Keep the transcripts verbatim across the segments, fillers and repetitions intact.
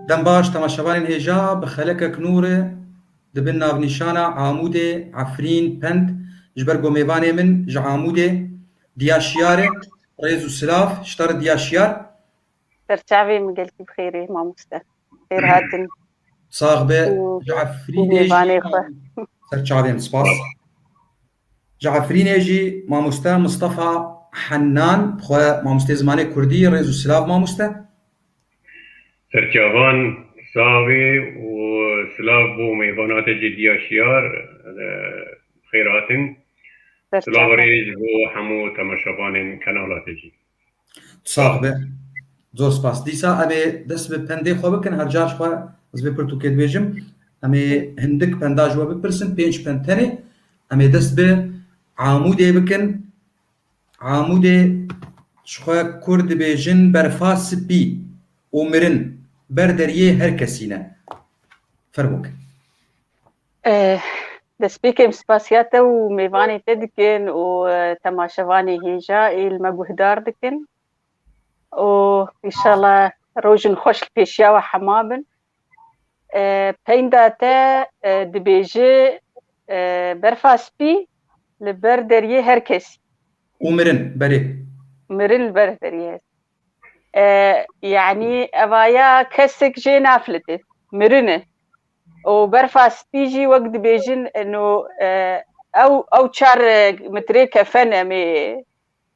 Dem baş, temaşevanên hêja, bi xelekek nûrê di bin navnîşana Amûdê, Efrîn, Pend, ji ber ku mêvanê min ji Amûdê, Diya Şiyar e, rêz û silav, ji te re Diya Şiyar. Serçavê min gelkî bi xêrê, mamoste. Xêr hatin. Sax be, û, ji û Efrînê jî mêvanê xwe. Serçavê min, spas. Ji Efrînê jî mamoste Mistefa Hennan, xwe mamostê zimanê kurdî, rêz û silav mamoste. Serçavan saxbî û silav bo mêvana te jî Diya Şiyar, e, xêr hatin. Silav û rêz bo hemû temaşevanên kanala te jî. Sax be. Zor spas. Dîsa em ê dest bi pendê xwe bikin, her car xwe ez vê pirtûkê dibêjim. Em ê hindik penda ji we bipirsin, pênc pend tenê. Em ê dest bi Amûdê bikin. Amûdê ji xwe kur dibêjin berfa spî û mirin ber deriyê her kesî ne. Fermo ke. Eh, destpêkê em spasiya te û mêvanê te dikin û, eh, temaşevanê hêja ê li me guhdar dikin. Û înşallah rojin xweş li pêşiya we hema bin. Eh, peynda te, eh, dibêje, eh, berfa spî li ber deriyê her kesî. Û mirin berê. Mirin li ber deriyê her. E, yanî evaya kesek jê nafilite, mirin e. Û berfa spî jî wek dibêjin, eno, e, ew, ew çar, e, metrê kefen em ê,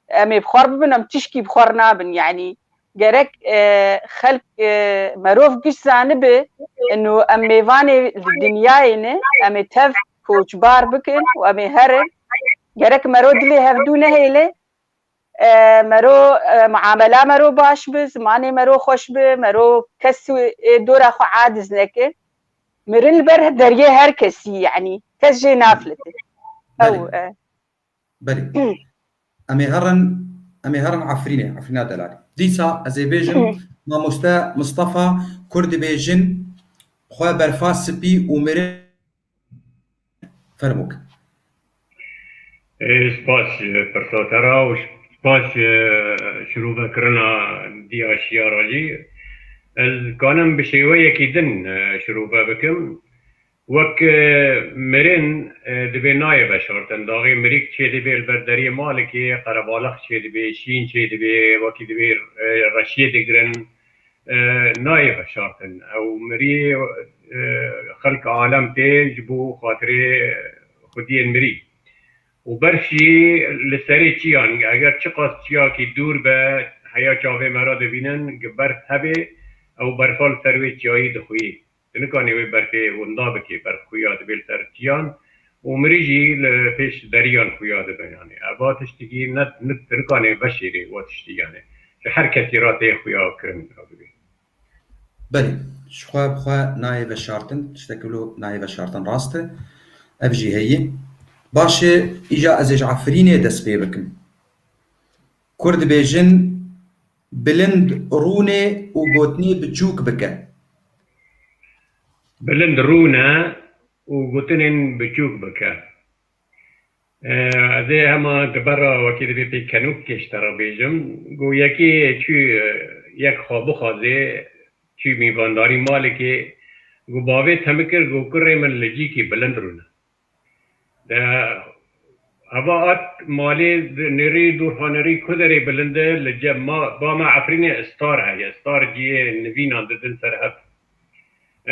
em ê bi xwe re bibin, em tişkî bi xwe re nabin. Yanî gerek, e, xelk, e, merov giş zanibe, eno em mêvanê li dinyayê ne, em ê tev koçbar bikin û em ê herin. Gerek mero dilê hevdû nehêle, e, mero, e, muamela mero baş bi, zimanê mero xweş bi, mero kes ê dora xwe aciz neke. Mirin li ber deriyê her kesî, yanî kes jê nafilite. Belê. Ew, e. Belê. Em ê herin, em ê herin Efrînê, Efrîna Delalê. Dîsa ez ê bêjim, mamoste Mistefa, kur dibêjin, xwe berfa spî û mirin Fermok. Ê, spas ji pirsa te re û spas ji şirove kirina Diya Şiyara jî. Ez kanim bi şêweyekî din, e, şirove bikim. Wek, e, mirin, e, divê nayê veşartin. Daxê mirîk çêdibê li ber deriyê malikê, qerebalix çêdibê, şîn çêdibê, wekî divê, e, reşiyê digirin. E, nayê veşartin. Ew mirî, e, xelk alem tê ji bo xatirê xwediyên mirî. Û berf jî li serê çiyan, eger çiqas çiyakî dûr be, heya çavê me re dibînin, gi berf hebe, ew berfa li ser wê çiyayî dixuyî. Tu nikanî wê berfê winda bikî, berf xuya dibe li ser çiyan û mirî jî li pêş deriyan xuya dibe. Yanî eva tiştekî ne, nik-, tu nikanî veşêrî wa tiştî, yanî ji her kesî re tê xuya kirin dibê. Belê, ji xwe bi xwe nayê veşartin, tiştek wilo nayê veşartin rast e. Ev jî heye. Baş e, îja ez ê ji Efrînê dest pê bikim. Kur dibêjin, bilind rûnê û gotinê biçûk bike. Bilind rûne û gotinên biçûk bike. E, ez ê hema di ber re wekî divê pêkenokê ji te re bêjim. Got yekê çû, e, yek xwe bixwazê, çû mîvandarî malekê, got bavê temikir, got kurê min li cîkî bilind rûne. De heva hat malê, di nêrî dûrxanerî ku derê bilind e, li cem ma, ba me Efrînê star heye. Star cihê nivînan didin ser hev.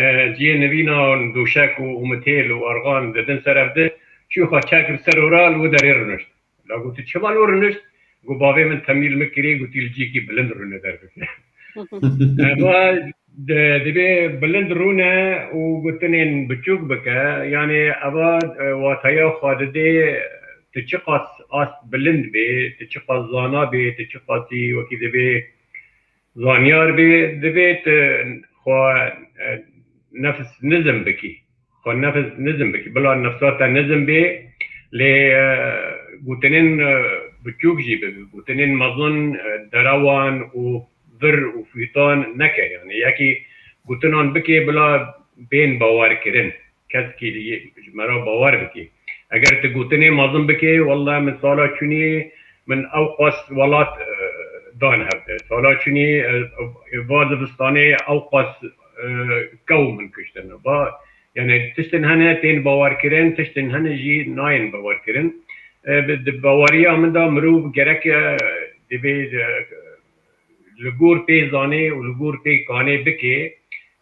E, cihê nivînan dûşek û ûmitêl û arxan didin ser hev de, çû xwe çek bi ser ora li wê derê rûnişt. La got, tu çima li wir rûnişt? Got, bavê min temî li min kirî, gotî li cîkî bilind rûne derbike. Eva di-, divê bilind rûne û gotinên biçûk bike. Yanî eva, e, wateya xwe didê, tu çiqas ast bilind bê, tu çiqas zana bê, tu çiqasî wekî divê zanyar bê, divê tu xwe, e, nefs nizm bikî. Xwe nefs nizm bikî. Bila nefsa te nizm bê, lê, e, gotinên, e, biçûk jî bibe. Gotinên mezin, e, derewan û vir û fîtan neke. Yanî yekî gotinan bikê bila bên bawerkirin. Kesekî ji me re bawer bikî. Eger tu gotinê mezin bikê, welle min sala çûnî min ew qas welat, e, dan hevde. Sala çûnî, e, e, va zivistanê ew qas, e, kew min kiştin. Ba, yani tiştin hene tên bawerkirin, tiştin hene jî nayên bawerkirin. E, bi, di baweriya min de mirov gerek, e, divê, e, li gor pê zanê û li gor pê kanê bikê,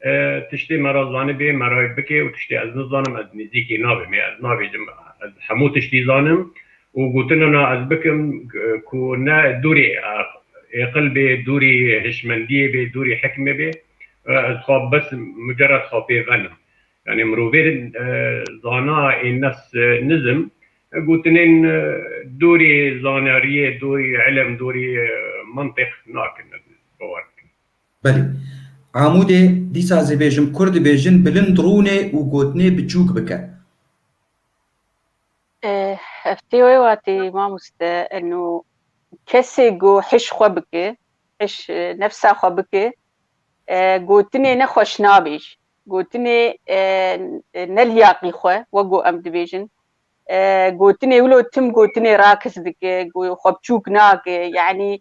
e, tiştê me ra zanibê, me ra bikê û tiştê ez nizanim, ez nêzîkê nabim. Ez nabêjim, ez hemû tiştî zanim û gotinana ez bikim, e, ku ne dûrî, e, êqil bê, dûrî hişmendiyê bê, dûrî hikmê bê, e, ez xwe bes mucerred xwe pê venim. Yani mirovê, e, zana ên nes, e, nizim, e, gotinên, e, dûrî zanariyê, dûrî ilim, dûrî, e, mentiq nakin, bawer bikin. Belê. Amûdê, dîsa ez ê bêjim, Kurd dibêjin, bilind rûnê û gotinê biçûk bike. Eh, ev tê wê watê, mamoste, eno kesê ku hiş xwe bike, hiş, e, nefsa xwe bike, e, gotinê ne xweş nabêj. Gotinê, e, ne liyaqî xwe, wek ku em dibêjin. E, gotinê wilo tim gotinê rakis dike, ku xwe biçûk nake, yanî,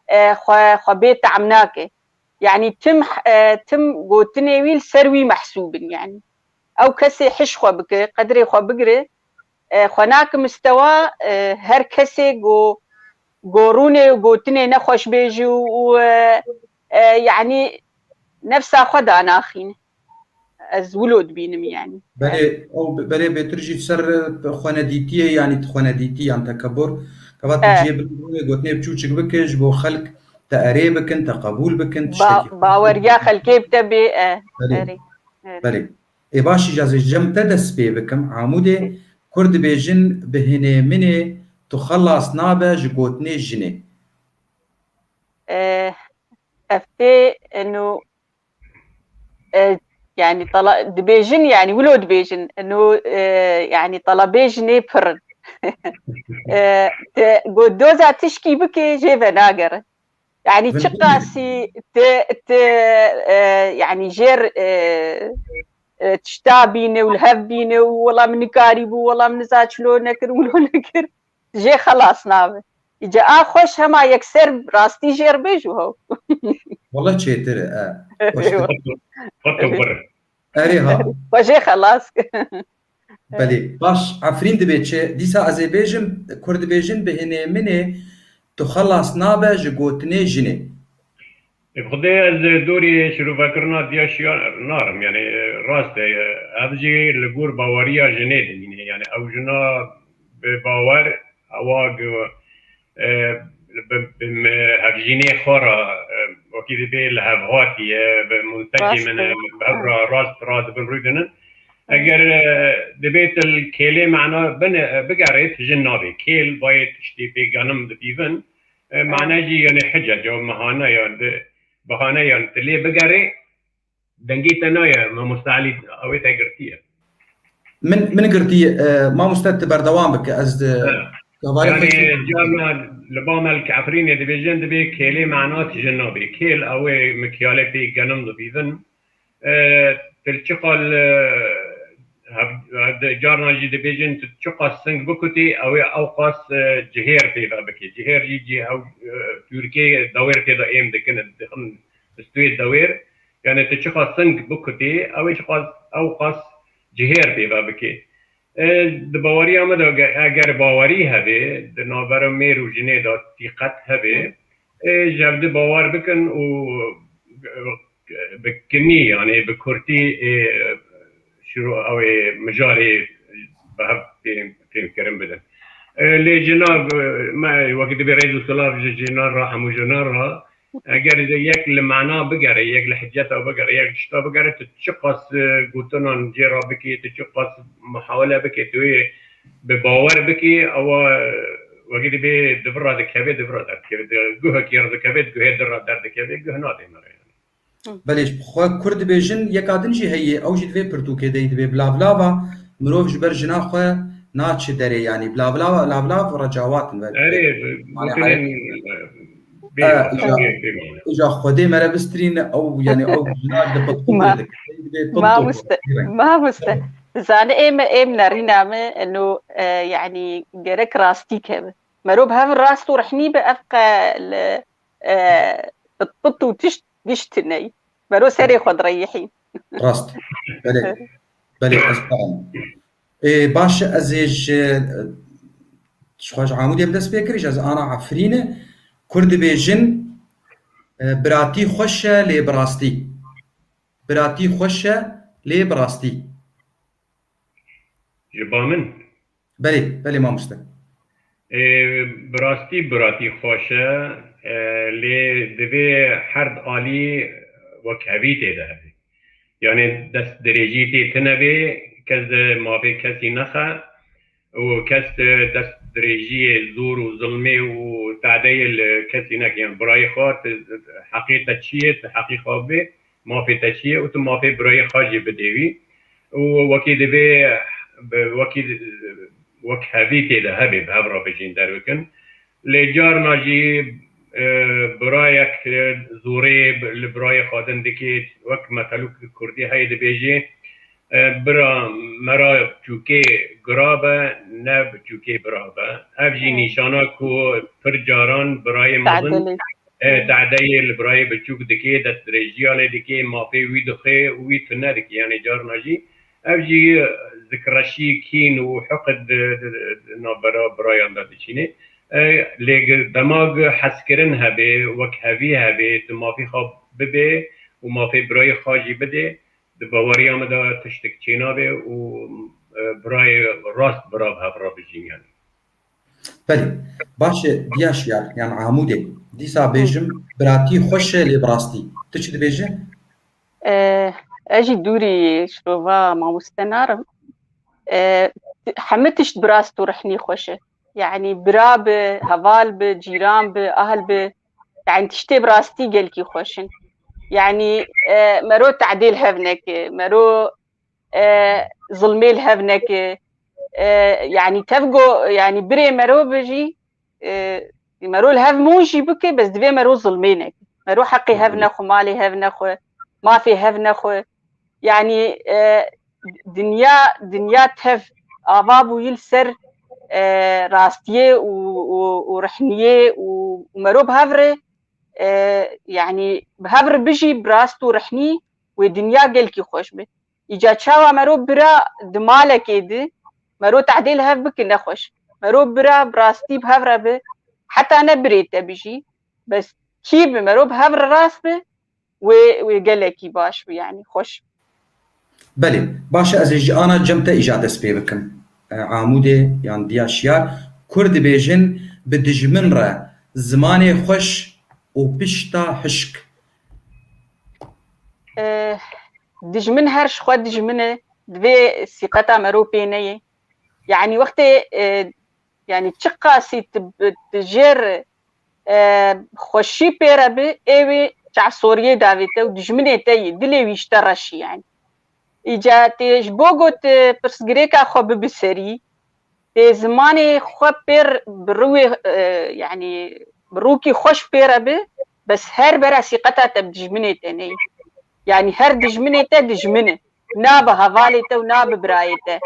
e, xwe, xwe bê tehm nake. Yanî tim, e, tim gotinê wî li ser wî mehsûb in, yanî. Ew kesê hiş xwe bike, qedrê xwe bigire, e, xwe nake mistewa, e, her kesê go, go rûnê û gotinê nexweş bêjî û, û, e, e, yanî nefsa xwe danaxîne. Ez wilo dibînim, yanî. Belê, ew, belê bêtir jî ser xwenedîtiyê, yanî xwenedîtî yan tekebur. Keva tu, e, cihê bilind rûnê gotinê biçûçik bike, ji bo xelk te erê bikin, te qebûl bikin, ba-, tiştekî xweş baweriya bike. Xelkê bi te bê, e, belê. Erê, erê. Belê. Ê baş, îca ez ê ji cem te dest pê bikim. Amûdê, Kurd dibêjin, bi hinê minê tu xelas nabe ji gotinê jinê. Eh, ev tê, eno, eh, yani tala-, dibêjin, yani wilo dibêjin, eno, eh, yani talabê jinê pir in. Eh, te, go doza tişkî bike, jê venagere. Yani çiqasî te, te, e, yani jêr, e, e, tişta bîne û li hev bîne û wela min nikarîbû, wela min niza çilo nekir, wilo nekir. Jê xelas nabe. Îca a xweş hema yekser rastî jêr bêj û hew. Wela çêtir e, e. Xweştir. Erê ha. Xwe jê xelas. Belê, baş, Efrîn dibê çi? Dîsa ez ê bêjim, Kurd dibêjin, bi hinê minê tu xelas nabe ji gotinê jinê. Bi Xwedê ez dorê şirovekirina diya şiya narim, yani rast e, ev jî li gor baweriya jinê dimîne, yani ew jina bi bawer, ewa, e, bi, bi me-, hevjînê xwe re, e, wekî dibê li hev hatiye, bi muntecê min e, bi hev re rast radibin rûdinin. Eger, e, dibê tu li kêlê mana bin, e, bigerê, tu jin nabê. Kêl bayê tiştê pê genim dibîvin. E, mana jî, yani, hicec, ew mehane, yan di, bahane, yan tu lê bigerê, dengê te naye, Mamoste Elî, ew ê te girtiye. Min, min girtiye, e, mamoste, tu berdewam bike, ez di, he, hevalê, yani, xwe carna li ba me li Efrînê dibêjin, dibê kêlê mana tijin nabê. Kêl, ew ê mikyalê pê genim dibîvin. E, tu çiqas, e, hev-, hev-, carna jî dibêjin, tu çiqas sing bikutî, ew ê ewqas, e, cihêr pê ve bike. Cihêr jî cî ew, e, Tirkê dewêr tê de êm dikin, dixin stûyê dewêr. Yani tu çiqas sing bikutî, ew ê çiqas, ewqas cihêr pê ve bike. E, di baweriya me de ge-, eger bawerî hebe, di navbera mêr û jinê de tîqet hebe, ê, ji hev di bawer bikin û, e, bi kinî, yani bi kurtî, ê, şiro-, ew ê mijarê bi hev fêm, fêmkirin bidin. E, lê jina, e, me wekî dibê rêz û silav ji jinan re, hemû jinan re, eger yek li mana bigere, yek li hiceta bigere, yek tişta bigere, tu çiqas, e, gotinan jê re bikî, tu çiqas muhawele bikî, tu wê bi bawer bikî, ewa, e, wekî dibê di vir re dikeve, di vir re derdikeve, di guhekî re dikeve, di guhê di re derdikeve, guh nadê me re yani. Belê, ji xwe Kurd dibêjin, yeka din jî heye, ew jî di vê pirtûkê de yî dibê, bilavlava mirov ji ber jina xwe naçe derê, yanî bilavlava, lavlav recawat in. Erê, yani, gotinên, hayat, e, bê, e, îja, bê, bê, îja Xwedê me re bistirîne, ew, yani, ew jina di pitqûkê dikin. Mamoste, mamoste. Zanî êm, êm nerîna me, eno, e, yani, gerek rastî keve. Mero bi hev rast û rehnî be, ev qe li, e, pit pit û tişt gişt tune ye. Mero serê xwe direyihî. Rast. Belê. Belê, ez fehim. Ê, baş e, ez ê ji, ji xwe ji Amûdê bi dest pê kirî, ez ana Efrîne. Kur dibêjin, e, biratî xweş e lê bi rastî. Biratî xweş e lê bi rastî. Ji ba min? Belê, belê mamoste. Ê, bi rastî biratî xweş e, e, lê divê her alî wekhevî tê de hebe. Yani dest dirêjî tê tine bê, kes di mafê kesî nexe û kes di dest dirêjiyê zor û zilmê û tadeyê li kesî neke. Yani birayê xwe, tu heqê te çi ye, tu heqî xwe bê, mafê te çi ye û tu mafê birayê xwe jî bidê wî. Û wekî divê bi wekî wekhevî tê de hebê, bi hev re bijîn derbikin. Lê carna jî, e, birayek, e, zorê bi, li birayê xwe din dikê, wek metelûk li kurdî heye dibêjê, e, bira mera çûkê gira be, ne bi çûkê bira be. Ev jî Hı. nîşana ku pir caran birayê mezin, Tadilê. e, Hı. tadeyê li birayê biçûk dikê, destdirêjiya lê dikê, mafê wî dixê û wî tune dikê. Yani carna jî ev jî zikreşî, kîn û hiqid di, di, di navbera birayan de diçînê. E, lê gi-, dema gi hezkirin hebê, wekhevî hebê, tu mafî xwe bibê û mafê birayê xwe jî bidê, di baweriya min de tiştek çênabe û, e, birayê rast bira bi hev re bijîn yani. Belê. Baş e, Diya Şiyar, yan Amûdê. Dîsa bêjim, biratî xweş e lê bi rastî. Tu çi dibêjî? E, ez jî dûrî şirova mamoste narim. E, hemî tişt bi rast û rehnî xweş e. Yani bira bi, heval bi, cîran bi, ahl bi. Yani tiştê bi rastî gelkî xweş in. Yani, e, mero tadê li hev neke, mero, e, zilmê li hev neke. E, yani tev go, yani birê mero bi jî, e, mero li hev mûn jî bike, bes divê mero zilmê neke. Mero heqê hev nexwe, malê hev nexwe, mafê hev nexwe. Yani, e, dinya, dinya tev ava bûyî li ser, e, rastiyê û, û, û rehniyê û, û mero bi hev re, e, yani bi hev re bijî bi rast û rehnî wê dinya gelkî xweş be. Îca çawa mero bira di malekê di, mero tehdê li hev bike nexweş. Mero bira bi rastî bi hev re bi, heta ne birê te bijî. Bes kî bi mero bi hev re rast bi, wê, wê gelekî baş bi, yani xweş. Belê, baş e, ez ê ji ana cem te îja dest pê bikim. E, Amûdê yan Diya Şiyar, Kur dibêjin bi dijmin re zimanê xweş û pişta hişk. E, dijmin her ji xwe dijmin e, divê sîqeta mero pê neyê. Yani wextê, e, yani çiqasî tu, tu jêr, e, xweşî pê re bi, ê wê çavsoriyê davê te û dijminê te yê, dilê wî ji te reşî yani. Îca tê ji bo got, e, pirsgirêka xwe bibi serî, tê zimanê xwe pêr bi rûyê, e, yani bi rûkî xweş pê re bi, bes her bera sîqeta te bi dijminê te neyê. Yani her dijminê te dijmin e. Na bi hevalê te û na bi birayê te.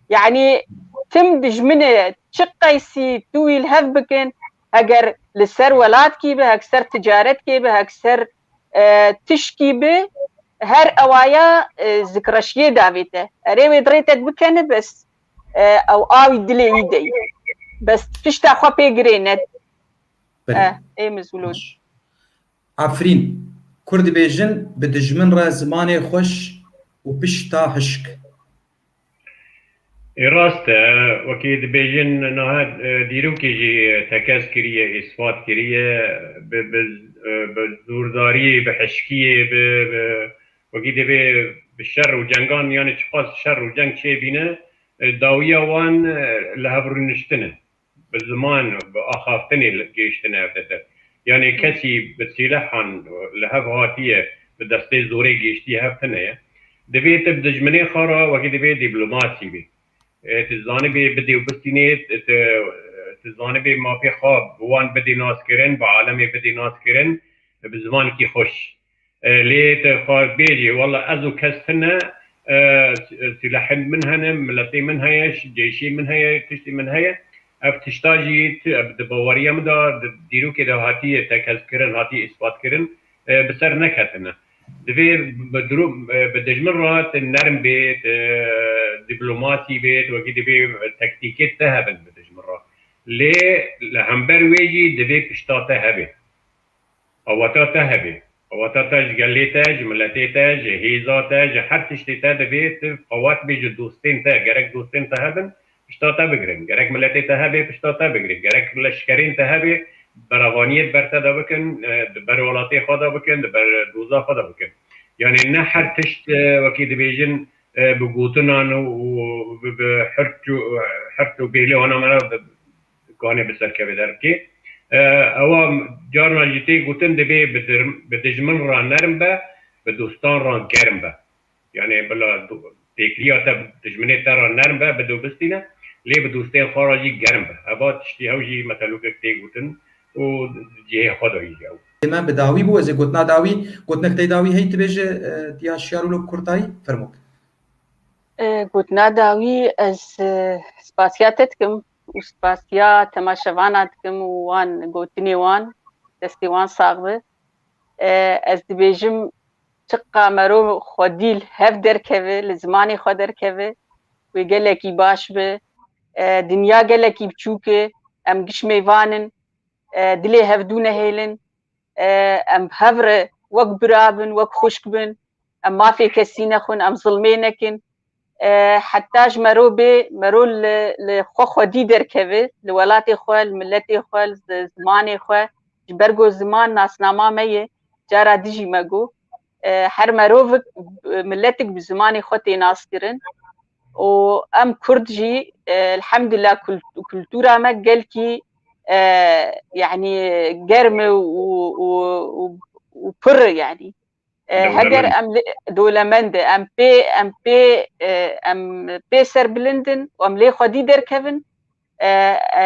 Yani tim dijmin e, çi qeysî tu wî li hev bikin, heger li ser welatkî bi, hek ser ticaretkê bi, hek ser, e, tişkî bi, her ewaya, e, zikreşiyê davê te. Erê wê dirê te bikene bes, e, ew awî dilê wî de yî. Bes pişta xwe pê girê ne. Belê. E, ê mizûlûn. Baş. Efrîn, Kur dibêjin bi dijmin re zimanê xweş û pişta hişk. Ê rast e, wekî dibêjin niha, e, dîrokê jî tekez kiriye, îspat kiriye, bi, bi, e, bi zordariyê, bi hişkiyê, bi, bi, wekî divê bi şer û cengan, yani çiqas şer û ceng çêbîne, e, dawiya wan, e, li hev rûniştin e. Bi ziman, bi axaftinê li, gihiştine ev dedev. Yani kesî bi sîlehan li hev hatiye, bi destê zorê gihiştiye hev tine ye. Divê tu bi dijminê xwe re wekî divê dîplomasî bî. E, tu zanibê bidê û bistînê, tu, tu zanibê mafê xwe bi wan bidê naskirin, bi alemê bidê naskirin, bi zimanekî xweş. E, lê tu xwe bêjî, wela ez û kes tune, e, silahên min hene, miletê min heye, cêşê min heye, tiştê min heye. Ev tişta jî tu, ev di baweriya min de, di dîrokê de hatiye tekez kirin, hatiye îspat kirin, e, bi ser neketine. Divê bi duru-, bi dijmin re tu nerm bê, tu dîplomasî bê, tu wekî divê tektîkê te hebin bi dijmin re. Lê li hember wê jî divê pişta te hebe. Aweta te hebe. Aweta te ji gelê te, ji miletê te, ji hêza te, ji her tiştê te divê tu qewet bê ji dostên te. Gerek dostên te hebin, pişta te bigirin. Gerek miletê te hebe, pişta te bigirin. Gerek leşkerên te hebe, berevaniyê di ber te de bikin, e, di ber welatê xwe de bikin, di ber doza xwe de bikin. Yani ne her tişt, e, wekî dibêjin, e, bi gotinan û, û bi, bi hirt û, hirt û bêlê wana me re bi, kanê bi ser kevê derkê. E, ewa carna jî tê gotin, divê bi dir-, bi dijmin re nerm be, bi dostan re germ be. Yani bila do-, têkiliya te bi dijminê te re nerm be, bi do bistîne, lê bi dostên xwe re jî germ be. Eva tiştî hew jî metelûkek tê gotin û cihê xwe de jî ew. Me bi dawî bû, ez ê gotina dawî, gotinek tey dawî heyî dibêje, e, diya şiyar û li kurtayî, fermo. E, gotina dawî ez, e, spasiya te dikim û spasiya temaşevana dikim û wan gotinê wan, destê wan sax be. E, ez dibêjim, çiqa mero xwedî li hev derkeve, li zimanê xwe derkeve, wê gelekî baş be. E, dinya gelekî biçûk e, em giş mêvan in, e, dilê hevdû nehêlin, e, em hev re wek bira bin, wek xwişk bin, em mafê kesî nexwin, em zilmê nekin. E, heta ji mero bê, mero li, li xwe xwedî derkeve, li welatê xwe, li miletê xwe, li zi-, zimanê xwe, ji ber ku ziman nasnama me ye, cara dijî me got. E, her merovik, e, miletik bi zimanê xwe tê naskirin. Û em Kurd jî, e, elhamdulillah kul-, kultura me gelkî, e, yani germ e û, û, û, û pir e yani. E, heger em lê, dolemend e, em pê, em pê, e, em pê serbilind in û em lê xwedî derkevin, e, e,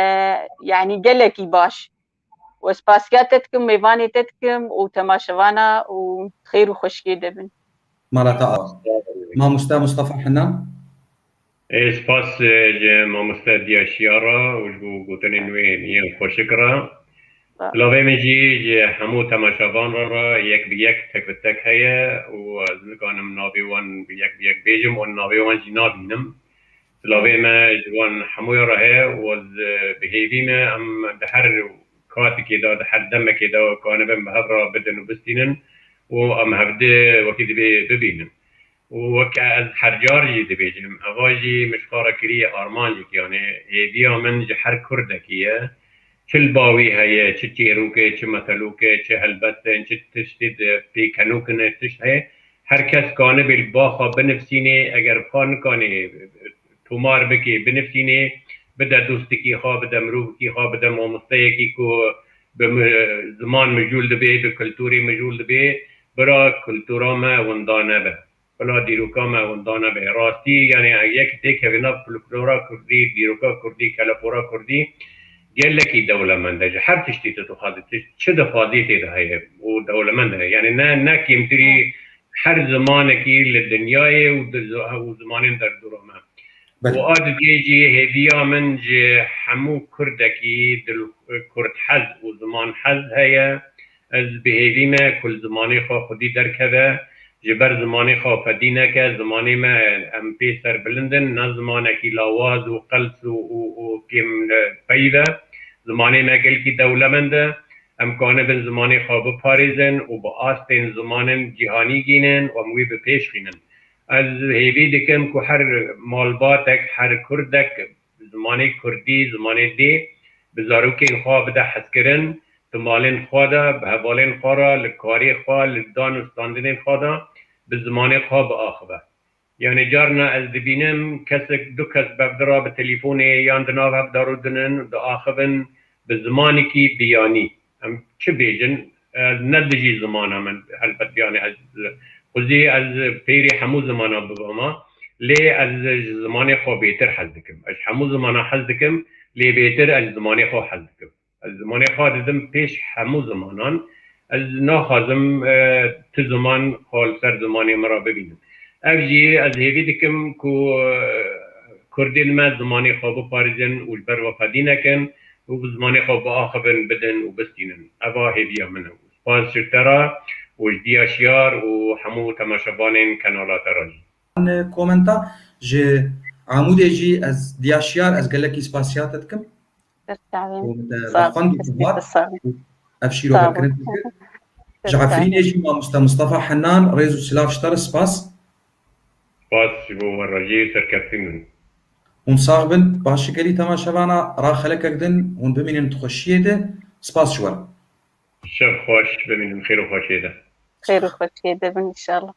yani gelekî baş. Û ez spasiya te dikim, mêvanê te dikim û temaşevana û xêr û xweşiyê de bin. Mala te ava. Mamoste Mustafa Henan. Ê, spas, e, ji mamoste Diya Şiya re û ji bo gotinên wê yên xweşik re. Silavê min jî ji hemû temaşevan re, re yek bi yek, tek bi tek heye û ez nikanim navê wan yek bi yek bêjim û navê wan jî nabînim. Silavê me ji wan hemûya re heye û ez, e, bi hêvî me em di her katikê de, di her demekê de kanibin bi hev re bidin û bistînin û em hevdi wekî divê bibînin. Û weke ez her car jî dibêjim, eva jî min ji xwe re kiriye armancek, yani hêviya min ji her Kurdekî ye. Çi li ba wî heye, çi çêrok e, çi metelok e, çi helbest in, çi tiştê di pêkenok in, tişt heye. Her kes kanibe li ba xwe binivsînê, eger xwe nikanê tomar bike, binivsînê, bide dostekî xwe, bide mirovekî xwe, bide mamosteyekî ku bi mi-, ziman mijûl dibe, bi kulturê mijûl dibe, bira kultura me winda nebe. Bila dîroka me winda nebe. Rastî, yani, yek têkeve nav folklora kurdî, dîroka kurdî, kelepora kurdî, gelekî dewlemend e. Ji her tiştî tu dixwazî, tu çi dixwazî tê de heye û dewlemend e. Yani, ne, ne kêmtirî her zimanekî li dinyayê û di zi-, û zimanên derdora me. Belê. Û a didê jî hêviya min ji hemû Kurdekî dil, Kurdhez û zimanhez heye. Ez bi hêvî me ku li zimanê xwe xwedî derkeve, ji ber zimanê xwe fedî neke. Zimanê me em pê serbilind in, ne zimanekî lawaz û qels û, û, û kêm, e, peyv e. Zimanê me gelkî dewlemend e. Em kanibin zimanê xwe biparêzin û bi astên zimanên cîhanî gînin û em wî bi pêş xînin. Ez hêvî dikim ku her malbatek, her Kurdek zimanê Kurdî, zimanê dê bi zarokên xwe bide hezkirin, di malên xwe de, bi hevalên xwe re, li karê xwe, li dan û standinên xwe de bi zimanê xwe biaxive. Yani carna ez dibînim kesek, du kes bevdira bi telîfonê yan di nav hev de rûdinin, diaxivin bi zimanekî biyanî. Em çi bêjin? Ez ne dijî zimana min, helbet, yani ez xwezî ez pêrê hemû zimana bibama, lê ez ji zimanê xwe bêtir hez dikim. Ez ji hemû zimana hez dikim, lê bêtir ez ji zimanê xwe hez dikim. Ez zimanê xwe didim pêş hemû zimanan. Ez naxwazim, e, tu ziman xwe li ser zimanê min re bibînim. Ev jî ez hêvî dikim ku, e, Kurdên me zimanê xwe biparêzin û ji ber we fedî nekin û bi zimanê xwe biaxivin, bidin û bistînin. Eva hêviya min e. Spas ji te re û ji Diyaşiyar û hemû temaşevanên kanala te re jî. Komenta ji Amûdê jî ez Diyaşiyar, ez gelekî spasiya te dikim. Komenta rexwendî te hat, ev şîrove kirin dikir. Ji Efrînê jî mamoste Mustafa Henan, rêz û silav ji te re, spas. Spas ji bo we re jî, serkeftin bin. Hûn sax bin, baş gelî temaşevana, ra xelekek din hûn bimînin di xweşiyê de. Spas ji we re. Şev xweş, bimînin xêr û xweşiyê de. Xêr û xweşiyê de bin inşallah.